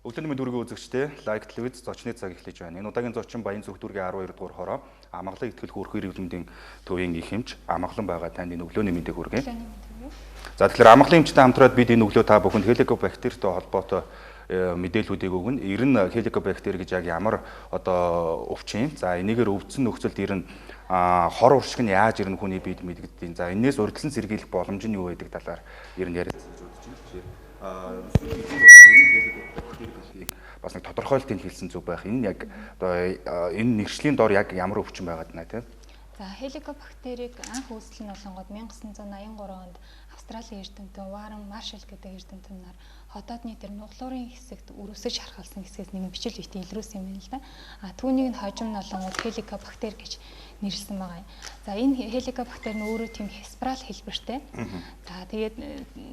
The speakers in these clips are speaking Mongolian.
Өглөөний мэнд хүргэе үзэгчдээ, Лайк телевиз зочны цаг эхлэж байна. Энэ удаагийн зочин Баянзүх дүүргийн 12 дугаар хороо Амгалан итгэл хөөрхөн эрүүл мэндийн төвийн их эмч Амгалан байгаа танд энэ өглөөний мэндийг хүргэе. За, тэгэхээр Амгалан эмчтэй хамтраад бид энэ өглөө та бүхэнд хеликобактертэй холбоотой мэдээллүүдийг өгнө. Ер нь хеликобактер гэж яг ямар одоо өвчин юм. За, энийгээр өвдсөн нөхцөлд ер нь хор уршиг нь яаж ер нь хүний биед мэдэгддэг. За, энээс урьдчилан сэргийлэх боломж нь юу байдаг талаар ер нь яриад гэж бодож байна. Тэгэхээр бас нэг тодорхойлтыг хэлсэн зүг байх. Энэ яг одоо энэ нэршлийн дор яг ямар өвчин байгаад байна те? За, хеликобактерийг анх үүсэл нь болонгод 1983 онд Австралийн эрдэмтэн Warren Marshall гэдэг эрдэмтэн нар хотоодны тэр нуглуурын хэсэгт өрөвсөж шархалсан хэсгээс нэгэн бичил битэн илрүүлсэн юм байна л да. А түүнийг нь хожим нь болонгод хеликобактер гэж нэрлсэн байгаа юм. За, энэ хеликобактер нь өөрөө тийм спираль хэлбэртэй. За, тэгээд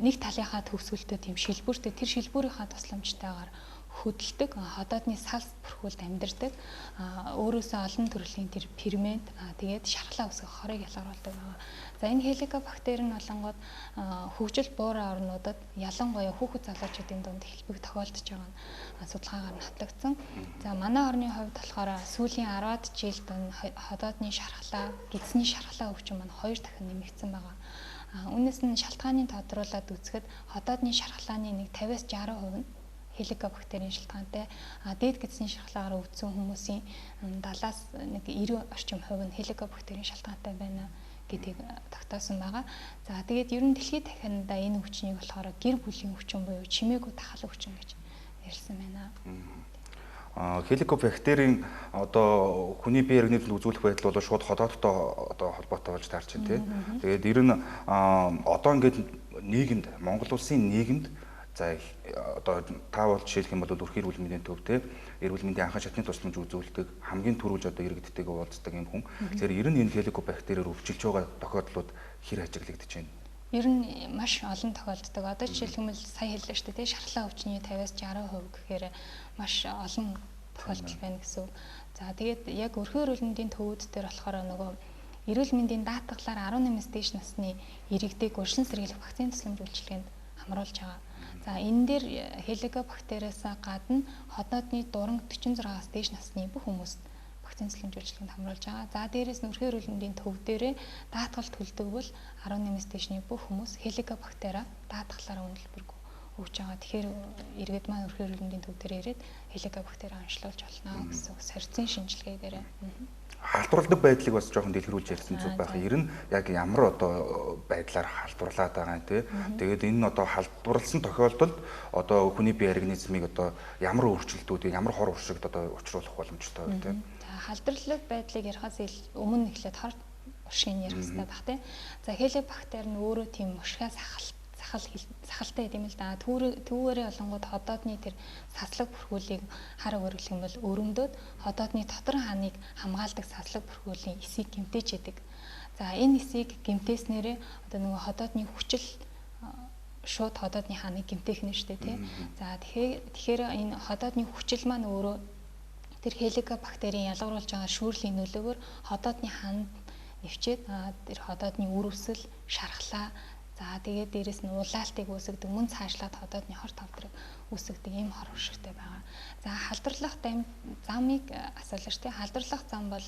нэг талынхаа төгсгөлтөө тийм шилбүртэй, тэр шилбүүрийнхаа тусламжтайгаар хөдөлдөг, ходоодны салс бүрхүүлд амьдардаг, өөрөөсөө олон төрлийн тэр фермент, тэгээд шархлаа үүсгэх хорыг ялгаруулдаг байгаа. За, энэ хеликобактер нь болонгод хөгжил буурай орнуудад, ялангуяа хүүхэд залуучуудын дунд хэлбэг тохиолдож байгаа нь судалгаагаар нь батлагдсан. За, манай орны хувьд болохоор сүүлийн 10-аад жил дунд ходоодны шархлаа, гэдсний шархлаа өвчин маань 2 дахин нэмэгдсэн байгаа. Үүнээс нь шалтгааныг тодруулаад үзэхэд ходоодны шархлааны нэг 50-аас 60% нь хеликобактерийн шалтгаантай, дээд гэдсний шархлаагаар өвдсөн хүмүүсийн 70-аас нэг 90 орчим хувь нь хеликобактерийн шалтгаантай байна гэдгийг тогтоосон байгаа. За, тэгээд ер нь дэлхийд дахиндаа энэ өвчнийг болохоор гэр бүлийн өвчин буюу чимээгүй тахал өвчин гэж нэрлсэн байна. Хеликобактерийн одоо хүний бие организмд үзүүлэх байдал бол шууд ходоодтой одоо холбоотой болж таарч байна тий. Тэгээд ер нь одоо ингээд нийгэмд, Монгол улсын нийгэмд, за, одоо та бол жишээлх юм бол өрхийн эрүүл мэндийн төв те эрүүл мэндийн анхан шатны тусламж үзүүлдэг, хамгийн түрүүлж одоо иргэдтэйгээ уулздаг юм хүн. Тэгэхээр ер нь энэ хеликобактериэр өвчилж байгаа тохиолдлууд хэр ажиглагдаж байна? Ер нь маш олон тохиолддог. Одоо жишээлбэл сая хэллээ шүү дээ, шархлаа өвчний 50-аас 60% гэхээр маш олон тохиолдол байна гэсэн үг. За, тэгээд яг өрхийн эрүүл мэндийн төвүүд дээр болохоор нөгөө эрүүл мэндийн даатгалаар 18-аас дээш насны иргэдийг урьдчилан сэргийлэх вакцины тусламж үйлчилгээнд хамруулж байгаа. За, энэ дээр хеликобактериас гадна ходоодны дуранг 46-аас дээш насны бүх хүмүүст вакцины тусламж үйлчилгээнд хамруулж байгаа. За, дээрээс нь өрхийн эрүүл мэндийн төв дээрээ даатгал төлдөг бол 18-аас дээшний бүх хүмүүс хеликобактериа даатгалаараа үнэлбэргүй өгж байгаа. Тэгэхээр иргэд маань өрхийн эрүүл мэндийн төв дээр ирээд хеликобактериа онцлуулж болно гэсэн сорьцын шинжилгээ дээрээ. Халдварладаг байдлыг бас жоохон дэлгэрүүлж ярьсан зүг байх. Ер нь яг ямар одоо байдлаар халдварлаад байгаа юм те. Тэгээд энэ нь одоо халдварласан тохиолдолд одоо хүний бие организмыг одоо ямар өөрчлөлтүүдийг, ямар хор уршигт одоо учруулах боломжтой вэ те. За, халдварлаг байдлыг ярихаас өмнө эхлээд хор уршиг ярих хэрэгтэй байх те. За, хеликобактер нь өөрөө тийм уршигаас сахалтай гэдэм л да. Түүгээрээ болонгууд ходоодны тэр саслаг бүрхүүлийг хар өөрчлөх юм бол өрөмдөөд ходоодны дотор хааныг хамгаалдаг саслаг бүрхүүлийн эсийг гэмтээч идэг. За, энэ эсийг гэмтээснээрээ одоо нөгөө ходоодны хүчил шууд ходоодны хааныг гэмтээх нь шүү дээ тий. За, тэгэхээр энэ ходоодны хүчил маань өөрөө тэр хеликобактерийн ялгаруулж байгаа шүүрлийн нөлөөгөөр ходоодны хаанд нэвчээд тэр ходоодны үр өсөл, шархлаа. За, тэгээд дээрэс нь улаалтыг үүсгдэг, мөн цаашлаад ходоодны хор тавдрыг үүсгдэг ийм хор уршигтай байгаа. За, халдварлах замыг асуулаа шүү дээ. Халдварлах зам бол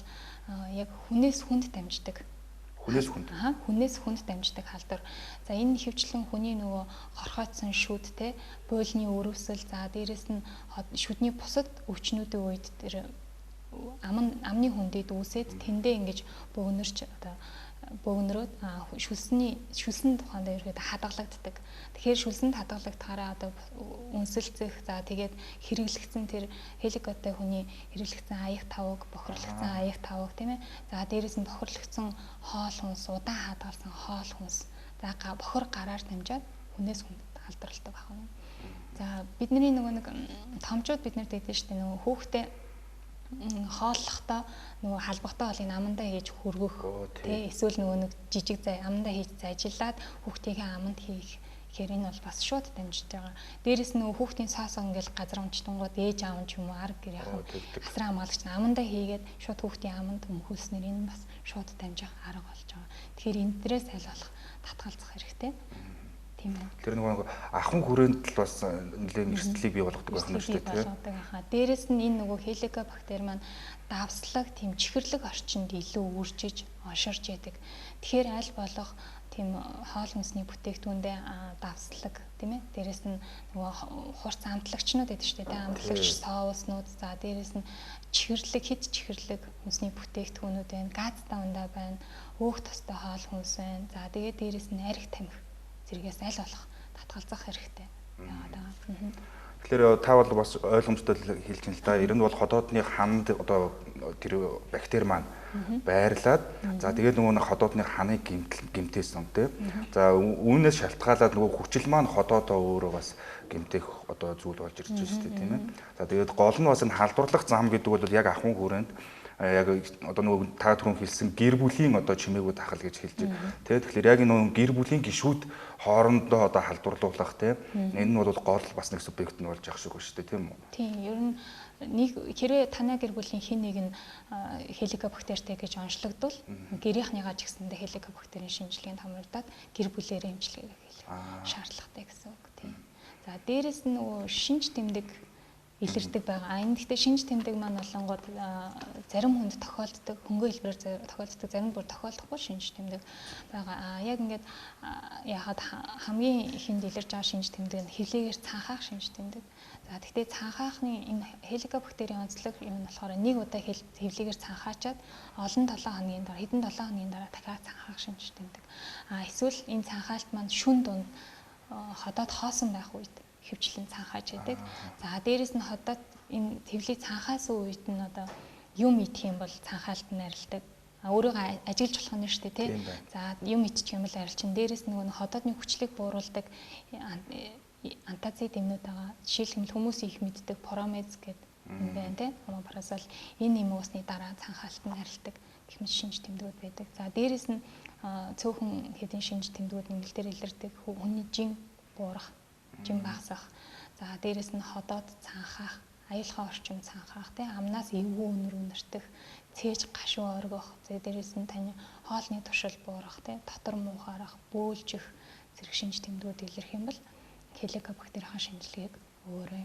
яг хүнээс хүнд дамждаг. Хүнээс хүнд. Хүнээс хүнд дамждаг халдвар. За, энэ хөвчлэн хүний нөгөө хорхойтсон шүд те, буйлны өрөвсөл, за дээрэс нь шүдний бусад өвчнүүдийн үед тэр амны хүндэд үүсээд тэндээ ингэж бөөгнөрч одоо бөөгнөрөөд шүлсэн тухайд ерөөдөө хадгалагддаг. Тэгэхээр шүлсэнд хадгалагдахаараа одоо үнсэлцэх, за тэгээд хэрэглэгдсэн тэр хеликотой хүний хэрэглэгдсэн аяг тавг, бохирлогдсон аяг тавг тийм ээ. За, дээрээс нь бохирлогдсон хоол хүнс, удаан хадгалсан хоол хүнс, за бохир гараар дамжаад хүнээс хүнд халдварладаг байна. За, бидний нөгөө нэг томчууд бид нар тэгдэж шүү дээ, нөгөө хүүхдээ хооллохдоо нөгөө халбагтай хоолыг амандаа хийж хөргөх тий, эсвэл нөгөө нэг жижиг зай амандаа хийж зажиллаад хүүхдийнхээ аманд хийх гэхээр энэ бол бас шууд дамжиж байгаа. Дээрээс нь нөгөө хүүхдийн соосоо ингээл газар унчтангууд ээж аав нь ч юм уу арга гэр яхан асран хамгаалагч нь амандаа хийгээд шууд хүүхдийн аманд өмхүүлснээр энэ бас шууд дамжих арга болж байгаа. Тэгэхээр энэ дээрээс аль болох татгалзах хэрэгтэй. Тийм ээ. Тэр нөгөө ахын хүрээнд л бас нэлээд эрсдлийг бий болгодог байх нь шүү дээ, тийм. Дээрээс нь энэ нөгөө хеликобактер маань давслаг тийм чихэрлэг орчинд илүү үржиж оншорж яадаг. Тэгэхээр аль болох тийм хоол хүнсний бүтээгдэхүүндээ давслаг, тийм ээ. Дээрээс нь нөгөө хурц амтлагчнууд гэдэг шүү дээ. Амтлагч соуснууд, за дээрээс нь чихэрлэг, хэд чихэрлэг хүнсний бүтээгдэхүүнүүд байна. Газ даундаа байна. Өөх тостой хоол хүнс байна. За тэгээд дээрээс нь арх тамхи зэргээс аль болох татгалзах хэрэгтэй байгаад байгаа. Тэгэхээр та бол бас ойлгомжтой хэлж байна л да. Ер нь бол ходоодны ханд одоо тэр бактери маань байрлаад за тэгээд нөгөө нэг ходоодны ханыг гэмтээсэн тий. За үүнээс шалтгаалаад нөгөө хүчил маань ходоодоо өөрөө бас гэмтэх одоо зүйл болж ирж байна шүү дээ, тийм ээ. За тэгээд гол нь бас энэ халдварлах зам гэдэг бол яг ахуйн хүрээнд яг одоо нөгөө та түрүүн хэлсэн гэр бүлийн одоо чимээгүй тахал гэж хэлж байна. Тэ тэгэхээр яг энэ гэр бүлийн гишүүд хоорондоо одоо халдварлуулах тэ энэ нь бол гол бас нэг субъект нь болж явах шиг байна шүү дээ, тийм үү? Тийм, ер нь нэг хэрвээ танай гэр бүлийн хин нэг нь хеликобактертэй гэж онцлогдвол гэрийнхнийгаа ч гэсэндээ хеликобактерийн шинжилгээнд хамрагдаад гэр бүлээрээ эмчилгээг хийх шаардлагатай гэсэн үг, тийм. За дээрэс нь нөгөө шинж тэмдэг илэрдэг байгаа. Энэ гэхдээ шинж тэмдэг маань болонгууд зарим хүнд тохиолддог, хөнгөн хэлбэрээр тохиолддог, зарим бүр тохиолдохгүй шинж тэмдэг байгаа. Яг ингээд яхад хамгийн ихэнд илэрж байгаа шинж тэмдэг нь хэвлээгээр цанхаах шинж тэмдэг. За тэгтээ цанхаахны энэ хеликобактерийн онцлог юм нь болохоор нэг удаа хэвлээгээр цанхаачаад олон 7 хоногийн дараа, хэдэн 7 хоногийн дараа дахиад цанхаах шинж тэмдэг. Эсвэл энэ цанхаалт маань шүн дунд ходоод хоосон байх үед хөвчлэн цанхааж яадаг. За дээрэс нь ходоод энэ тэвлийг цанхаасан үед нь одоо юм идэх юм бол цанхаалт нь арилдаг. Өөрийгөө ажиглаж болох нь шүү дээ, тий. За юм идчих юм бол арилчин. Дээрэс нөгөө ходоодны хүчлийг бууруулдаг антацид эмнүүд байгаа. Жишээлбэл хүмүүс их мэддэг промез гэдэг юм байна, тий. Омопразол энэ эм уусны дараа цанхаалт нь арилдаг гэх мэт шинж тэмдгүүд байдаг. За дээрэс нь цөөхөн хэдэн шинж тэмдгүүд нэмэлтээр илэрдэг. Хүний жин буурах, жин багасах. За дээрэс нь ходоод цанхаах, аюулхан орчин цанхаах, тий, амнаас эвгүй үнэр үнэртэх, цээж гашуу оргих, за дээрэс нь таны хоолны туршил буурах, тий, дотор муухаарах, бөөлжих зэрэг шинж тэмдгүүд илэрх юм бол хеликобактерийн шинжилгээг өөрөө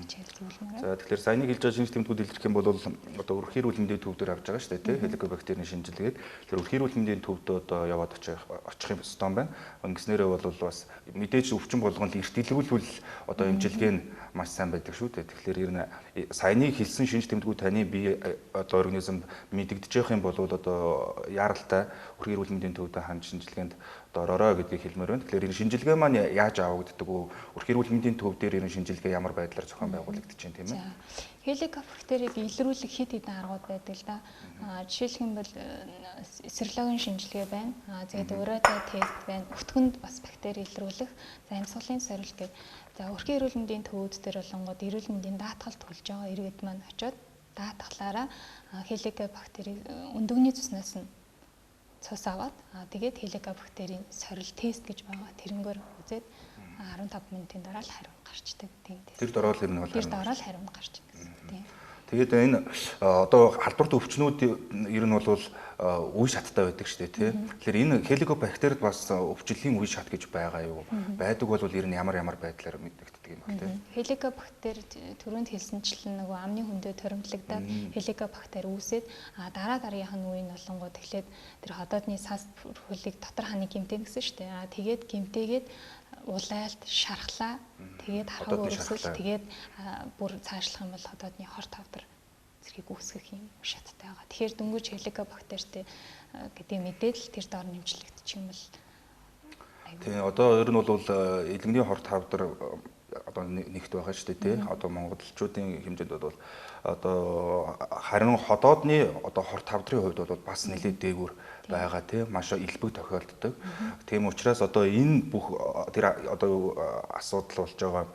хичээл зөвлөмөр. За тэгэхээр саяны хэлж байгаа шинж тэмдгүүд илэрх юм бол одоо өрх эрүүл мэндийн төв дээр авч байгаа шүү дээ, тий, хеликобактерийн шинжилгээг. Тэгэхээр өрх эрүүл мэндийн төвд одоо яваад очих юм ёстой байна. Ингэснээрээ бол бас мэдээж өвчин болгоно эрт илрүүлвэл одоо эмчилгээ нь маш сайн байдаг шүү дээ. Тэгэхээр ер нь саяны хэлсэн шинж тэмдгүүд таны бие одоо организмд мэдэгдэж явах юм бол одоо яаралтай өрх эрүүл мэндийн төвд ханд шинжилгээнд одоо ороорой гэдгийг хэлмээр байна. Тэгэхээр энэ шинжилгээ маань яаж авагддаг вэ? Өрх эрүүл мэндийн төв дээр энэ шинжилгээ ямар байдлаар зохион байгуулагдаж байна, тийм ээ? Хеликобактерийг илрүүлэх хэд хэдэн аргууд байдаг л да. Жишээлх юм бол серологийн шинжилгээ байна. Тэгээд уриатай тест байна. Өтгөнд бас бактери илрүүлэх, за амьсгалын сорилт гэдэг. За өрхийн эрүүл мэндийн төвүүд дээр болонгод эрүүл мэндийн даатгал төлж байгаа иргэд маань очиод даатгалаараа хеликобактерийг өндөгний цуснаас нь цус аваад тэгээд хеликобактерийн сорил тест гэж байгаа. Тэрнгээр үзээд 15 минутын дараа л хариу гарчдаг. Тийм тест. Тэр дороо л ер нь бол тэр дороо л хариу гарч гэсэн. Тийм. Тэгээд энэ одоо халдварт өвчнүүд ер нь бол үе шаттай байдаг шүү дээ, тий. Тэгэхээр энэ хеликобактерид бас өвчлөлийн үе шат гэж байгаа юу? Байдаг бол ер нь ямар ямар байдлаар мэдэгддэг юм бэ, тий? Хеликобактер түрүүнд хэлсэнчлэн нөгөө амны хөндөө торимтлагдаад хеликобактер үүсээд дараа дараагийнх нь үе нь болонгоо тэгэхээр тэр ходоодны сас хөлийг дотор ханы гэмтэн гэсэн шүү дээ. Тэгээд гэмтээгээд улайлт, шархлаа, тэгээд хархаг өрсөл, тэгээд бүр цаашлах юм бол ходоодны хор тавдар зэргийг үүсгэх юм шаттай байгаа. Тэгэхээр дөнгөж хеликобактертэй гэдэг мэдээлэл тэр доор нэмжлэгдчих юм бол тийм одоо ер нь бол элэгний хор тавдар одоо нэгт байгаа шүү дээ, тий. Одоо монголчуудын хэмжээнд бол одоо харин ходоодны одоо хор тавдрын хувьд бол бас нэлээд дээгүүр байгаа, тий. Маш элбэг тохиолддог. Тийм учраас одоо энэ бүх тэр одоо асуудал болж байгаа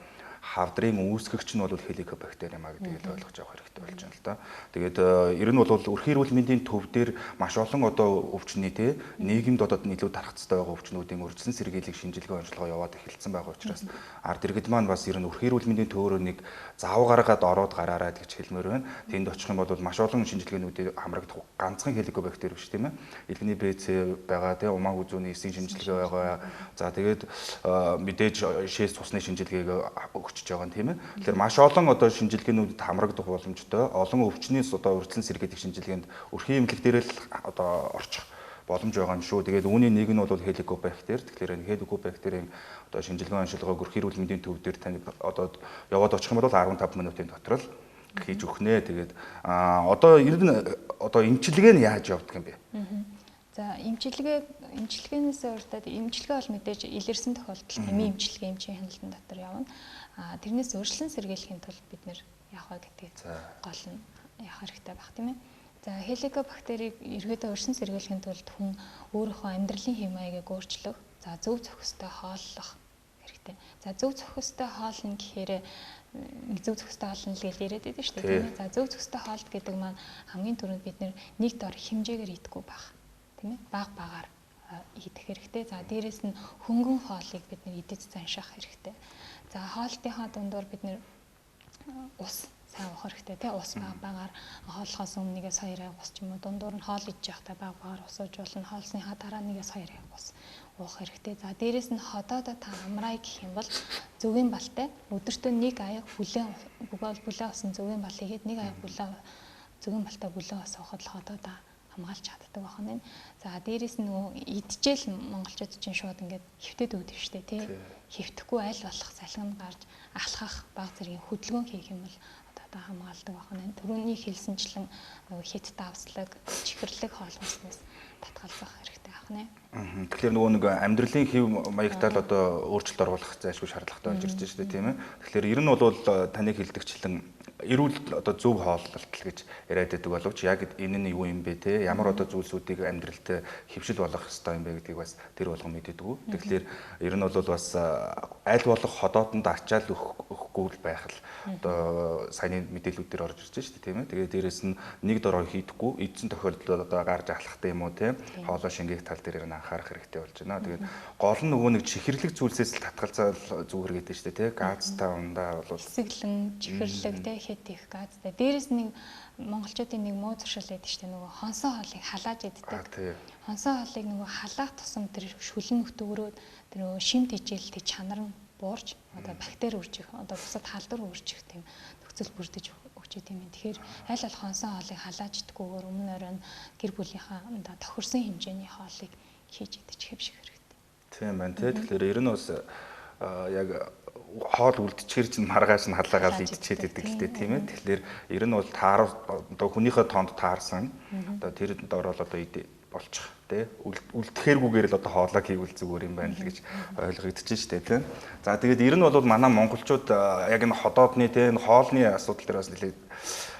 хавдрын үүсгэгч нь бол хеликобактер юм а гэдгийг л ойлгож авах хэрэгтэй болж байна л да. Тэгээд ер нь бол өрхийн эрүүл мэндийн төв дээр маш олон одоо өвчний те нийгэмд одоо илүү тархацтай байгаа өвчнүүдийн урьдчилан сэргийлэх шинжилгээ онцлогоо яваад эхэлсэн байгаа учраас ард иргэд маань бас ер нь өрхийн эрүүл мэндийн төвөөрөө нэг зав гаргаад ороод гараарай гэж хэлмээр байна. Тэнд очих юм бол маш олон шинжилгээнүүдийг хамрагдах ганцхан хеликобактер биш тийм ээ. Илгэний БЦ байгаа те умаа хүзүүний эсийн шинжилгээ байгаа. За тэгээд мэдээж шээс цусны шинжилгээг өгчөж байгаа юм тийм ээ. Тэгэхээр маш олон одоо шинжилгээнүүдэд хамрагдах боломжтой. Олон өвчнөөс одоо урьдчилан сэргийлэх шинжилгээнд өрхийн эмнэлэг дээр л одоо орчих боломж байгаа юм шүү. Тэгээд үүний нэг нь бол хеликобактер. Тэгэхээр энэ хеликобактерийн одоо шинжилгээ онцлогоог өрхийн эрүүл мэндийн төв дээр тань одоо яваад очих юм бол 15 минутын дотор л хийж өгнө. Тэгээд одоо ер нь одоо эмчилгээ нь яаж явдаг юм бэ? За эмчилгээнээс урьдаад эмчилгээ бол мэдээж илэрсэн тохиолдолд эмийн эмчилгээ эмчийн хяналтын дотор явна. Тэрнээс урьдчилан сэргийлэхийн тулд бид нэр яах вэ гэдгийг гол нь яах хэрэгтэй байх тийм ээ. За хеликобактерийг ерөөдөө урьдчилан сэргийлэхийн тулд хүн өөрийнхөө амьдралын хэв маягийг өөрчлөх, за зөв зохистой хооллох хэрэгтэй. За зөв зохистой хоолно гэхээр зөв зохистой хоолно л гэж яриад байдаг шүү дээ тийм ээ. За зөв зохистой хоолт гэдэг маань хамгийн түрүүнд бид нэг дор хэмжээгээр идэхгүй байх. Тийм ээ. Баг багаар идэх хэрэгтэй. За дээрэс нь хөнгөн хоолыг бид нэр идэж занших хэрэгтэй. За хоолтынхаа дундуур бид нэр ус сайн уух хэрэгтэй тий. Ус баг багаар хооллохоос өмнө 1-2 аяг ус ч юм уу дундуур нь хоол идэж явахдаа баг багаар ус ууж болно. Хоолсныхаа дараа 1-2 аяг ус уух хэрэгтэй. За дээрэс нь ходоодоо та амраа гэх юм бол зөвгийн балтай өдөртөө нэг аяг бүлээн бүлээн усан зөвгийн бал хийгээд нэг аяг бүлээн зөвгийн балтай бүлээн ус уухад л ходоодоо хамгаалж чаддаг байх нь. За дээрэс нь нөгөө идчихэл монголчууд чинь шууд ингээд хэвтээд өгдөг шүү дээ тий. Хэвтэхгүй аль болох салхин гарч алхах баг зэргийн хөдөлгөөн хийх юм бол одоо хамгаалдаг байх нь. Түрүүний хэлсэнчлэн нөгөө хит давслаг, чихэрлэг хоол хүнснээс татгалзах хэрэгтэй байх нэ. Тэгэхээр нөгөө нэг амьдралын хэв маягтай л одоо өөрчлөлт оруулах зайлшгүй шаардлагатай болж ирж байна шүү дээ тийм ээ. Тэгэхээр ер нь бол таны хэлдэгчлэн эрүүл одоо зөв хооллолт гэж яриад байдаг боловч яг энэ нь юу юм бэ те ямар одоо зүйлсүүдийг амьдралд хэвшил болгох ёстой юм бэ гэдгийг бас тэр болгон мэддэг. Тэгэхээр ер нь бол бас аль болох ходоодонд ачаал өгөхгүй л байх л одоо саяны мэдээллүүд дээр орж ирж шүү дээ тийм ээ. Тэгээд дээрэс нь нэг дорой хийдэггүй эдсэн тохиолдолд одоо гарч алхахтай юм уу те хоолой шингээх тал дээр нь анхаарах хэрэгтэй болж байна. Тэгээд гол нь нөгөө нэг чихэрлэг зүйлсээс л татгалзал зүгээр гэдэг шүү дээ те. Газтай ундаа бол хэсэглэн чихэрлэг те хэд их газтай. Дээрээс нэг монголчуудын нэг муу зуршил байдаг шүү дээ. Нөгөө хонсон хоолыг халааж иддэг. Хонсон хоолыг нөгөө халаах тусам тэр шүлэн өтгөрөөд тэр нөгөө шим тэжээлтэй чанар нь буурч одоо бактери үржих, одоо бусад халдвар үржих тийм нөхцөл бүрдэж өгч идэм юм. Тэгэхээр аль болох хонсон хоолыг халааж идэггүйгээр өмнө оройн гэр бүлийнхаа тохирсон хэмжээний хоолыг хийж идэж хэвших хэрэгтэй. Тийм байна тий. Тэгэхээр ер нь бас яг хоол үлдчихэр чинь маргааш нь халаагаал идчихэд идэг л дээ тийм ээ. Тэгэхээр ер нь бол таар одоо хүнийхээ тоонд таарсан одоо тэр дор бол одоо болчих тий. Үлдэхэргүүгээр л одоо хоолоо хийвэл зүгээр юм байна л гэж ойлгогдчихэв шүү дээ тийм. За тэгээд ер нь бол манай монголчууд яг энэ ходоодны тий энэ хоолны асуудал дээр бас нэлээд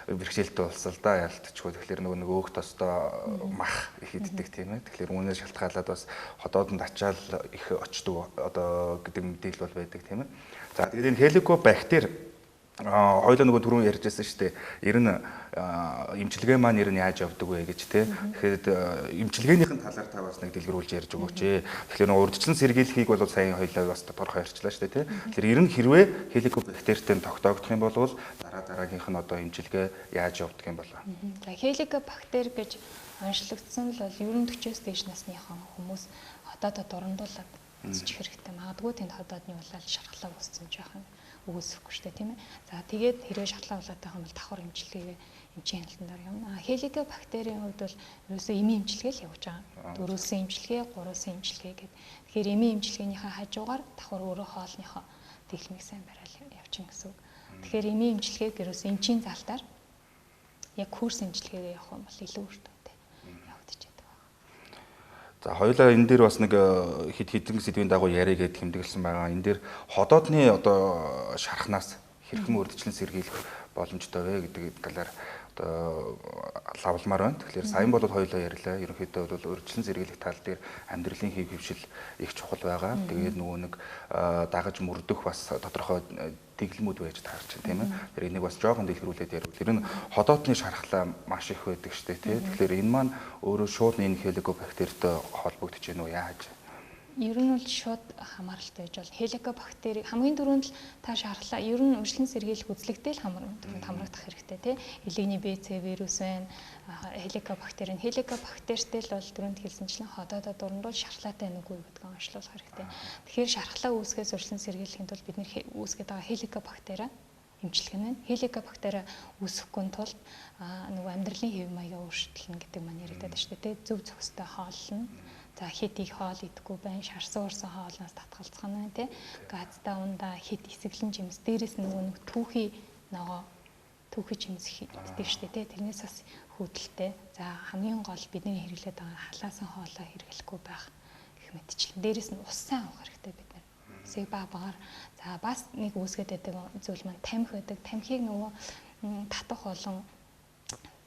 бэрхшээлтэй болсон л да ялтчгүй. Тэгэхээр нөгөө нэг өөх тостой мах их иддэг тийм ээ. Тэгэхээр үүнээс шалтгаалаад бас ходоодонд ачаал их очдог одоо гэдэг мэдээлэл бол байдаг тийм ээ. За тэгээд энэ хеликобактер хоёулаа нөгөө түрүүн ярьж байсан шүү дээ. Ер нь эмчилгээ маань ер нь яаж явдаг вэ гэж те. Тэгэхээр эмчилгээнийхэн талаар та бас нэг дэлгэрүүлж ярьж өгөөч ээ. Тэгэхээр нөгөө урьдчилан сэргийлэхийг бол сайн хоёулаа бас тодорхой ярьчлаа шүү дээ те. Тэгэхээр ер нь хэрвээ хеликобактертэй тогтоогдох юм бол дараа дараагийнх нь одоо эмчилгээ яаж явдаг юм болоо. За хеликобактер гэж онцлогдсон л бол ер нь 40-оос дээш насныхан хүмүүс ходоодоо дурандуулаад үзчих хэрэгтэй. Магадгүй тэнд ходоодны улаал шархлаа үүссэн ч байх юм өгөөсөхгүй шүү дээ тийм ээ. За тэгээд хэрвээ шархлаа улаатай юм бол давхар эмчилгээгээ эмчийн хяналтан дээр явна. Хеликобактерийн хувьд бол ерөөсөө эмийн эмчилгээ л явж байгаа. Дөрвөлсөн эмчилгээ, гурвалсан эмчилгээ гэдэг. Тэгэхээр эмийн эмчилгээнийхээ хажуугаар давхар өөрөө хоолныхоо дэглэмийг сайн барайл явчихна гэсэн үг. Тэгэхээр эмийн эмчилгээг ерөөсөө эмчийн залтаар яг курс эмчилгээгээ явах юм бол илүү үр дүнтэй явагдчихэдэг байна. За хоёулаа энэ дээр бас нэг хэд хэдэн сэдвийн дагуу яриа гэд хэмдэглэсэн байгаа. Энэ дээр ходоодны одоо шархнаас хэрхэн урьдчилан сэргийлэх боломжтой вэ гэдэг талаар одоо лавламаар байна. Тэгэхээр саян бол хоёулаа ярьлаа. Ерөнхийдөө бол урьдчилан сэргийлэх тал дээр амьдралын хэв хөвшил их чухал байгаа. Тэгээд нөгөө нэг дагаж мөрдөх бас тодорхой дэглэмүүд байж таарч тийм ээ. Тэгэхээр энийг бас жоохон дэлгэрүүлээд ярил. Тэр нь ходоодны шархлаа маш их байдаг штэ тий. Тэгэхээр энэ маань өөрөө шууд энэ хеликобактертэй холбогдож байна уу яаж? Ер нь бол шууд хамааралтай байж бол хеликобактери хамгийн түрүүнд л та шархлаа ер нь урьдчилан сэргийлэх үзлэгтэй л хамрагдах хэрэгтэй тий. Элэгний Б, С вирус байна. Хеликобактери нь хеликобактертэй л бол түрүүнд хэлсэнчлэн ходоодоо дурандуул шархлаатай нүггүй гэдгийг онцлуулах хэрэгтэй. Тэгэхээр шархлаа үүсгэхээс урьдчилан сэргийлэхийн тулд бид нэр үүсгээд байгаа хеликобактери эмчилгээ нь байна. Хеликобактери үүсэхгүй тулд нөгөө амьдралын хэв маягаа өөрчлөлнө гэдэг маань яригдаад байна шүү дээ. Зөв зохистой хооллоно. За хит их хоол идэхгүй байна, шарсан урсан хоолноос татгалзах нь байна тий. Газтай ундаа хит исгэлэн жимс, дээрээс нөгөө нэг түүхий ногоо, түүхий жимс иддэг шүү дээ тий. Тэрнээс бас хүүдэлтэй. За хамгийн гол бидний хэрэглээд байгаа халаасан хоолоо хэрэглэхгүй байх гэх мэтчлэн. Дээрээс нь ус сайн уух хэрэгтэй бид нар. Усыг баг багаар. За бас нэг үүсгээд байдаг зүйл маань тамхи байдаг. Тамхиг нөгөө татах болон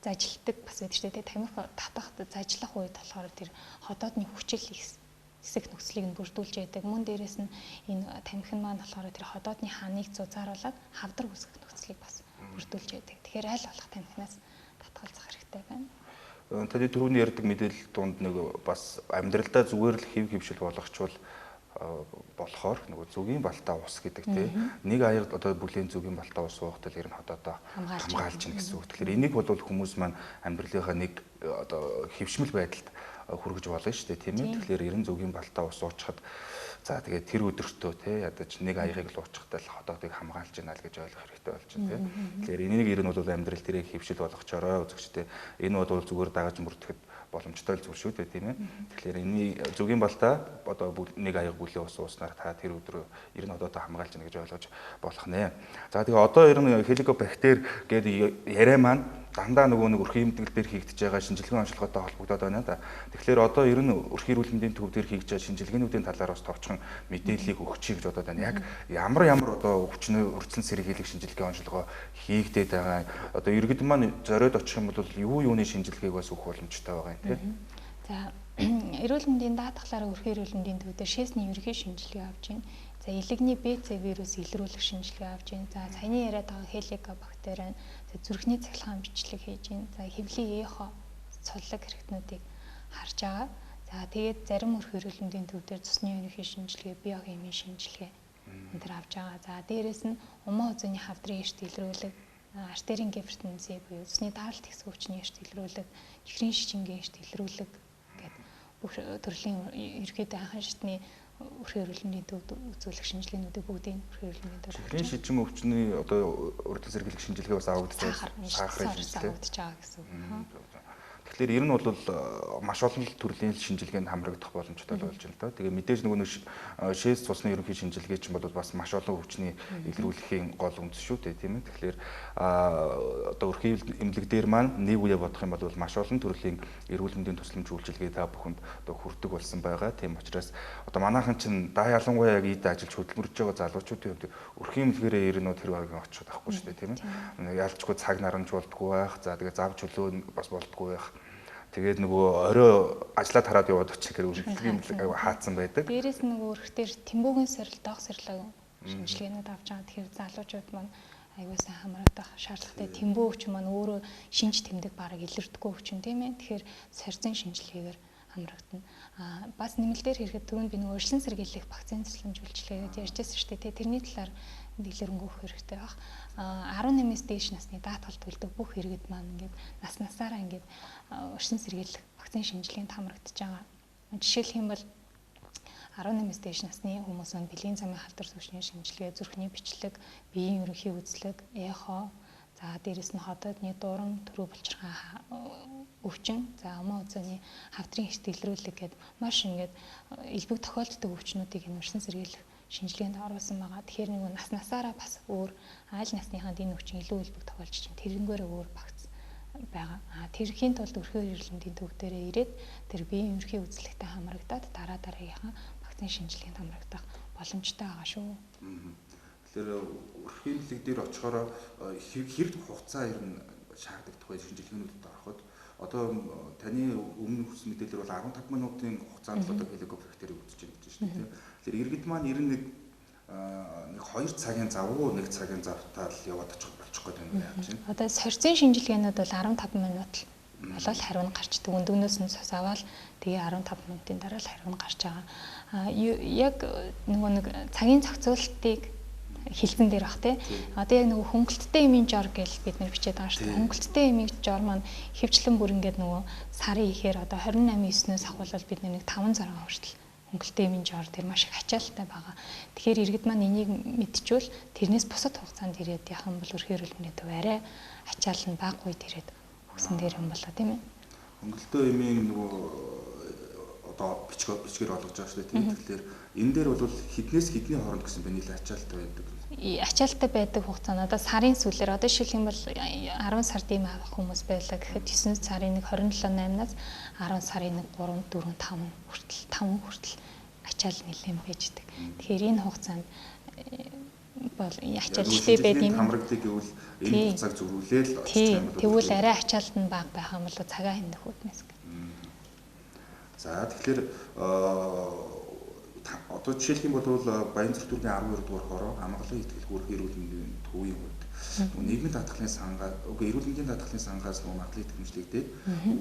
зажилдаг бас байдаг шүү дээ. Тамхи татах, зажлах үед болохоор тэр ходоодны хүчил хэсэг нөхцөлийг нь бүрдүүлж яадаг. Мөн дээрээс нь энэ тамхи маань болохоор тэр ходоодны ханыг зузааруулаад хавдар үүсгэх нөхцөлийг бас бүрдүүлж яадаг. Тэгэхээр аль болох тамхинаас татгалзах хэрэгтэй байна. Таны түрүүний ярьдаг мэдээлэл дунд нэг бас амьдралдаа зүгээр л хэв хэвшил болгочвол болохоор нөгөө зүгийн балтаа ус гэдэг тий нэг аяг одоо бүлийн зүгийн балтаа ус уухтал ер нь ходоодоо хамгаалж гин гэсэн үг. Тэгэхээр энийг бол хүмүүс маань амьдралынхаа нэг одоо хэвшмэл байдалд хүргэж болно шүү дээ тийм ээ. Тэгэхээр ер нь зүгийн балтаа ус уучхад за тэгээд тэр өдөртөө тий ядаж нэг аягийг л уучхад л ходоодыг хамгаалж гинэ л гэж ойлгох хэрэгтэй болж байна тий. Тэгэхээр энийг ер нь бол амьдрал тэрийг хэвшил болгочоорой үзэгчтэй. Энэ бол зүгээр дагаж мөрдөхэд боломжтой л зүйл шүү дээ тийм ээ. Тэгэхээр энэний зүгийн балтаа одоо нэг аяг бүлийн ус ууснаар та тэр өдрөө ер нь одоодоо хамгаалж гинэ гэж ойлгож болох нэ. За тэгээ одоо ер нь хеликобактер гэдэг яриа маань дандаа нөгөө нэг өрхийн эмнэлэг дээр хийгдэж байгаа шинжилгээний онцлоготой холбогдоод байна да. Тэгэхээр одоо ер нь өрхийн эрүүл мэндийн төв дээр хийгдэж байгаа шинжилгээнүүдийн талаар бас товчхон мэдээллийг өгчихье гэж бодоод байна. Яг ямар ямар одоо өвчнөө урьдчилан сэргийлэх шинжилгээ онцлогоо хийгдээд байгаа. Одоо иргэд маань зориод очих юм бол юу юуны шинжилгээг бас өгөх боломжтой байгаа юм тий. За эрүүл мэндийн даатгалаараа өрхийн эрүүл мэндийн төв дээр шээсний ерөнхий шинжилгээ авч байна. За элэгний Б, С вирус илрүүлэх шинжилгээ авч байна. За саяны яриад байгаа хеликобактери байна. За зүрхний цахилгаан бичлэг хийж байна. За хэвлийн эхо цуллаг хэрэгтнүүдийг харж байгаа. За тэгээд зарим өрхийн эрүүл мэндийн төв дээр цусны ерөнхий шинжилгээ, биохимийн шинжилгээ энэ төр авч байгаа. За дээрээс нь умаа үзүүний хавдрын эрт илрүүлэг, артерийн гипертензи буюу цусны даралт ихсэх өвчний эрт илрүүлэг, чихрийн шижингийн эрт илрүүлэг гэдэг бүх төрлийн ерөнхийдөө анхан шатны өрхийн эрүүл мэндийн төвд үзүүлэх шинжилгээнүүдийг бүгдийг өрхийн эрүүл мэндийн төвд. Чихрийн шижин өвчний одоо урьдчилан сэргийлэх шинжилгээ бас авагдаж байгаа. Сахарын шинжилгээ авагдаж байгаа гэсэн үг. Тэгэхээр ер нь бол маш олон төрлийн шинжилгээнд хамрагдах боломжтой болж байна л да. Тэгээ мэдээж нөгөө нэг шээс цусны ерөнхий шинжилгээ чинь бол бас маш олон өвчний илрүүлэхийн гол үндэс шүү дээ, тийм ээ. Тэгэхээр одоо өрхийн эмнэлэг дээр маань нэг үе бодох юм бол маш олон төрлийн эрүүл мэндийн тусламж үйлчилгээ та бүхэнд одоо хүрдэг болсон байгаа. Тийм учраас одоо манайхан чинь да ялангуяа яг ийд ажиллаж хөдөлмөрлөж байгаа залуучуудын хувьд өрхийн эмнэлгээрээ ер нь тэр багийн очиход авахгүй шүү дээ, тийм ээ. Ялчгүй цаг нарамж болдгоо байх. За тэгээ зав чөлөө бас болдгоо байх. Тэгээд нөгөө орой ажиллаа тараад яваад очих гэр өрхийн эмнэлэг хаацсан байдаг. Дээрээс нь нөгөө өрх дээр тэмбүүгийн сорил, доох сорилог шинжилгээнүүд авч байгаа. Тэгэхээр залуучууд маань аюул сан хамраадах шаардлагатай. Тэмбүү өвчин маань өөрөө шинж тэмдэг бараг илэрдэггүй өвчин тийм ээ. Тэгэхээр сорьцын шинжилгээгээр хамрагдана. Бас нэмэлтээр хэрэгэд түрүүнд би нөгөө урьдчилан сэргийлэх вакцины тусламж үйлчилгээ гэж ярьжсэн шүү дээ. Тэрний талаар дэлгэрэнгүй өгөх хэрэгтэй байх. 18-ээс дээш насны даатгал төлдөг бүх иргэд маань ингээд нас насаараа ингээд урьдчилан сэргийлэх вакцины шинжилгээнд хамрагдаж байгаа. Жишээлх юм бол 18-ээс дээш насны хүмүүс нь бэлгийн замын халдвар түвшний шинжилгээ, зүрхний бичлэг, биеийн ерөнхий үзлэг, эхо, за дээрэс нь ходоодны дуран, төрөө булчирхай өвчин, за амаа үзээний хавдрын эрт илрүүлэг гээд маш ингээд элбэг тохиолддог өвчнүүдийг энэ урьдчилан сэргийлэх шинжилгээнд оруулсан байгаа. Тэгэхээр нэг нас насаараа бас өөр айл насныханд энэ өвчин илүү элбэг тохиолж чинь тэрнгээрээ өөр багц байгаа. Тэрхийн тулд өрхийн эрүүл мэндийн төв дээрээ ирээд тэр биеийн ерөнхий үзлэгтэй хамрагдаад дараа дараагийнхаа вакцины шинжилгээнд хамрагдах боломжтой байгаа шүү. Тэгэхээр өрхийн эмнэлэг дээр очихороо хэр хугацаа ер нь шаарддаг бай шинжилгээнүүдэд ороход одоо таны өмнө хүрсэн мэдээлэлээр бол 15 минутын хугацаанд л одоо хеликобактерийг үзэж байна гэж байна тийм. Тэгэхээр иргэд маань 91 нэг 2 цагийн зав уу 1 цагийн завтаа л яваад очих болчих гээд байна яаж байна. Одоо сорьцын шинжилгээнүүд бол 15 минут болол хариу нь гарчдаг. Өндөгнөөс нь цус аваад тэгээ 15 минутын дараа л хариу нь гарч байгаа. Яг нөгөө нэг цагийн зохицуултыг хилцэн дээр бах тий. Одоо яг нөгөө хөнгөлттэй эмийн жор гэж бид нэр бичээд байгаа шүү дээ. Хөнгөлттэй эмийн жор маань хөвчлэн бүр ингээд нөгөө сарын ихээр одоо 28 9-өөс ахуулбал бид нэг 5 6 хүртэл хөнгөлттэй эмийн жор тэр маш их ачаалттай байгаа. Тэгэхээр иргэд маань энийг мэдчихвэл тэрнээс бусад хугацаанд ирээд яхан бол өрхийн эрүүл мэндийн төв арай ачаал нь бага үед ирээд өгсөн дээр юм болоо тийм ээ. Хөнгөлттэй эмийн нөгөө одоо бичгээр олгож байгаа шүү дээ тийм. Тэгэхээр энэ дээр бол хэднээс хэдний хооронд гэсэн бэ нийл ачаалттай байдаг. Ачаалттай байдаг хугацаа нь одоо сарын сүүлээр одоо жишээлх юм бол 10 сард ийм авах хүмүүс байлаа гэхэд 9 сарын 1 27 8-наас 10 сарын 1 3 4 5 хүртэл 5 хүртэл ачаал нэлээн байждаг. Тэгэхээр энэ хугацаанд бол ачаал ихтэй байд юм. Хамрагддаг гэвэл энэ хугацааг зөрүүлээл очих юм бол тэгвэл арай ачаалт нь бага байх юм бол цагаа хэмнэх үүднээс. За тэгэхээр одоо жишээлх юм бол Баянзүрх дүүргийн 12 дугаар хороо амгалан итгэл хүрэх эрүүл мэндийн төвийн хувьд нийгмийн даатгалын сангаа үгүй эрүүл мэндийн даатгалын сангаас нөгөө магадлал итгэмжлэгдээд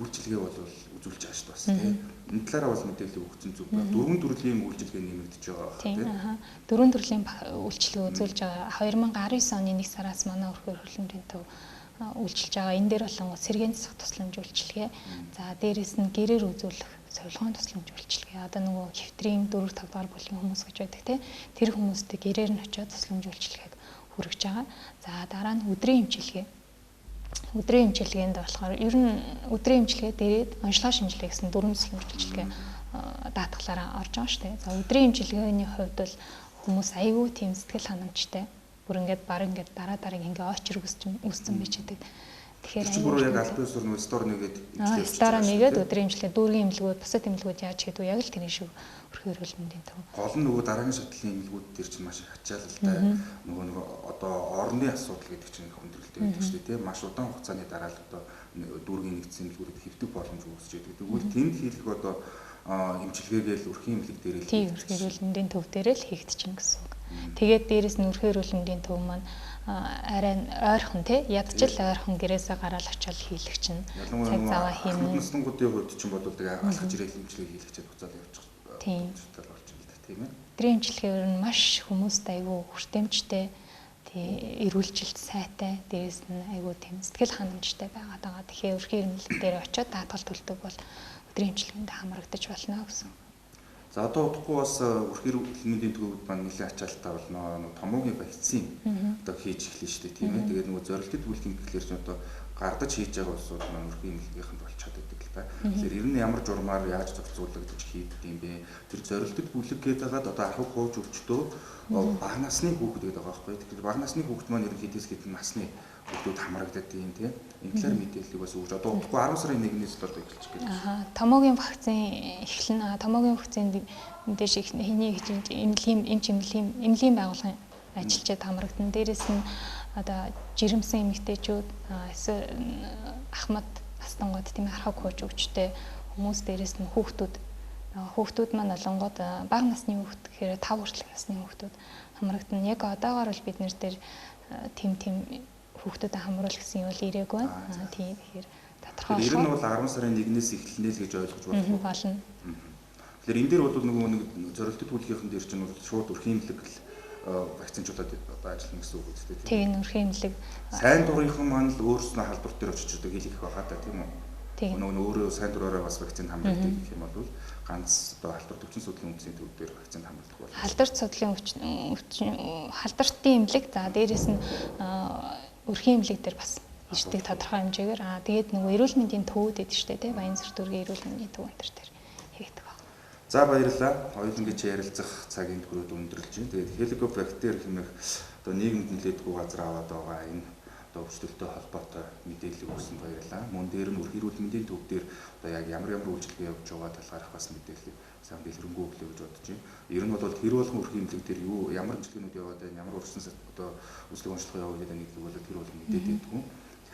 үйлчилгээ бол үзүүлж байгаа шүү дээ бас тийм. Энэ талаараа бол мэдээлэл өгсөн зүг байна. Дөрвөн төрлийн үйлчилгээ нэмэгдэж байгаа байх тийм. Дөрвөн төрлийн үйлчилгээ үзүүлж байгаа. 2019 оны 1 сараас манай өрхөн эрүүл мэндийн төв үйлчилж байгаа. Энэ дээр болонгоо сэргээн засах тусламж үйлчилгээ. За дээрэс нь гэрээр үзүүлэх сувилгаан тусламж үйлчилгээ. Одоо нөгөө хэвтрийн 4 5 дугаар бүлгийн хүмүүс гэж байдаг те. Тэр хүмүүстэй гэрээр нь очиод тусламж үйлчилгээг хүргэж байгаа. За дараа нь өдрийн эмчилгээ. Өдрийн эмчилгээнд болохоор ер нь өдрийн эмчилгээ дээрээд онцлог шинжилгээ гэсэн дөрвөн тусламж үйлчилгээ даатгалаараа орж байгаа шүү дээ. За өдрийн эмчилгээний хувьд бол хүмүүс айгүй тийм сэтгэл ханамжтай. Бүр ингээд баг ингээд дараа дарааг ингээ очир үүссэн байж байдаг. Тэгэхээр бүр яг аль биесээр нөө стор нэгээд стор нэгээд өдрийн эмчилгээ, дүүргийн эмнэлгүүд, бусад эмнэлгүүд яаж хийдүү яг л тэрний шиг өрхөн эрүүл мэндийн төв. Гол нь нөгөө дараагийн шатлалын эмнэлгүүд дээр чинь маш их ачаалалтай нөгөө одоо орны асуудал гэдэг чинь их хүндрэлтэй байдаг шүү дээ тийм. Маш удаан хугацааны дараа л одоо дүүргийн нэгдсэн эмнэлгүүдэд хэвтэх боломж үүсэж байдаг. Тэгвэл тэнд хийх одоо эмчилгээгээ л өрхийн эмнэлэг дээр л тийм өрхийн эрүүл мэндийн төв дээр л хийгдчихнэ гэсэн үг. Тэгээд дээрэс нь өрхийн эрүүл мэндийн төв маань арай ойрхон тий ядчил ойрхон гэрээсээ гараал очиод хийлэх чинь цаг заваа хийнэ. Наснангуудын хувьд чинь бол тэгээ алхаж ирээл эмчилгээ хийлгэх чинь буцаал явчих. Тийм болж байна л да тийм ээ. Өдрийн эмчилгээ ер нь маш хүмүүст айгүй хүртээмжтэй тий эрүүлжилт сайтай дээрэс нь айгүй тийм сэтгэл ханамжтай байгаад байгаа. Тэгэхээр өрхийн эрүүл дээр очиод даатгал төлдөг бол өдрийн эмчилгээнд хамрагдаж болно гэсэн. За одоо удахгүй бас өрхийн эрүүл мэндийн төвд маань нэлээд ачаалттай болно. Нөгөө томоогийн вакцин одоо хийж эхлэн шүү дээ тийм ээ. Тэгээд нөгөө зорилттой бүлгийн гэхлээр чинь одоо гардаж хийж байгаа улсууд маань өрхийн эмнэлгийнхэнд болчиход байдаг л та. Тэгэхээр ер нь ямар журмаар яаж зохицуулагдаж хийдэг юм бэ? Тэр зорилттой бүлэг гэдэг хагаад одоо архаг хууж өвчтөө бага насны хүүхэд гэдэг байгаа байхгүй. Тэгэхээр бага насны хүүхэд маань ерөнхийдөөс хэдэн насны хүүхдүүд хамрагдаад тийм тийм. Энэ талаар мэдээллийг бас өгч одоо удахгүй 10 сарын 1-ээс л одоо эхэлчих гэж. Томоогийн вакцин эхэлнэ. Томоогийн вакцинд мэдээж их хэний гэж эмнэлгийн эмч эмнэлгийн байгууллагын ажилчид хамрагдана. Дээрээс нь одоо жирэмсэн эмэгтэйчүүд эсвэл ахмад настангууд тийм архаг хууж өвчтэй хүмүүс дээрээс нь хүүхдүүд хүүхдүүд маань олонгод бага насны хүүхд гэхээр 5 хүртэлх насны хүүхдүүд хамрагдана. Яг одоогоор бол бид нэр дээр тийм хүүхдүүдэд хамруулах гэсэн юм бол ирээгүй байна. Тийм тэгэхээр тодорхой. Ер нь бол 10 сарын 1-ээс эхэлнэ л гэж ойлгож болох уу? Болно. Тэгэхээр энэ дээр бол нөгөө нэг зорилттой бүлгийнхэн дээр чинь бол шууд өрхийн эмнэлэг вакцинжуулаад одоо ажиллана гэсэн үг үстэй тийм. Тийм өрхийн эмнэлэг. Сайн дурынхан маань л өөрснөө халдвар дээр очиж одоо хийх байхаа та тийм үү? Тийм. Нөгөө өөрөө сайн дураараа бас вакцинд хамрагддаг гэх юм бол ганц одоо халдвар төвчин судлалын үндэсний төв дээр вакцинд хамрагдах болно. Халдвар судлалын халдвартын эмнэлэг за дээрэс нь өрхийн эмнэлэг дээр бас ирдэг тодорхой хэмжээгээр тэгээд нөгөө эрүүл мэндийн төвүүд гэдэг шүү дээ тий Баянзүрх дүүргийн эрүүл мэндийн төв энэ төр хийгдэх баг. За баярлалаа. Хоёулангийн чи ярилцах цагийн түрүүд өндөрлөж байна. Тэгээд хеликобактер хэмээх одоо нийгэмд нэлээдгүй газар аваад байгаа энэ одоо өвчлөлтөй холбоотой мэдээлэл өгсөн баярлалаа. Мөн дээр нь өрхийн эрүүл мэндийн төв дээр одоо яг ямар ямар үйлчилгээ явж байгаа талаарх бас мэдээллийг сайн дэлгэрэнгүй өглөө гэж бодож байна. Ер нь бол тэр болгон өрхийн эмнэлэг дээр юу ямар эмчилгээнүүд яваад байна, ямар урьдчилан одоо үзлэг онцлогоо явуулаад байна гэдгийг бол тэр болгон мэдээд байдгүй.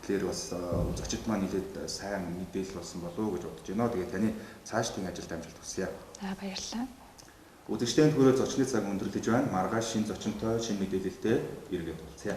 Тэгэхээр бас зочид маань нэлээд сайн мэдээлэл болсон болов уу гэж бодож байна. Тэгээ таны цаашдын ажилд амжилт хүсье. За, баярлалаа. Үзэгчдийн түрээ зочны цаг өндөрлөж байна. Маргааш шинэ зочинтой, шинэ мэдээлэлтэй эргээд уулзъя.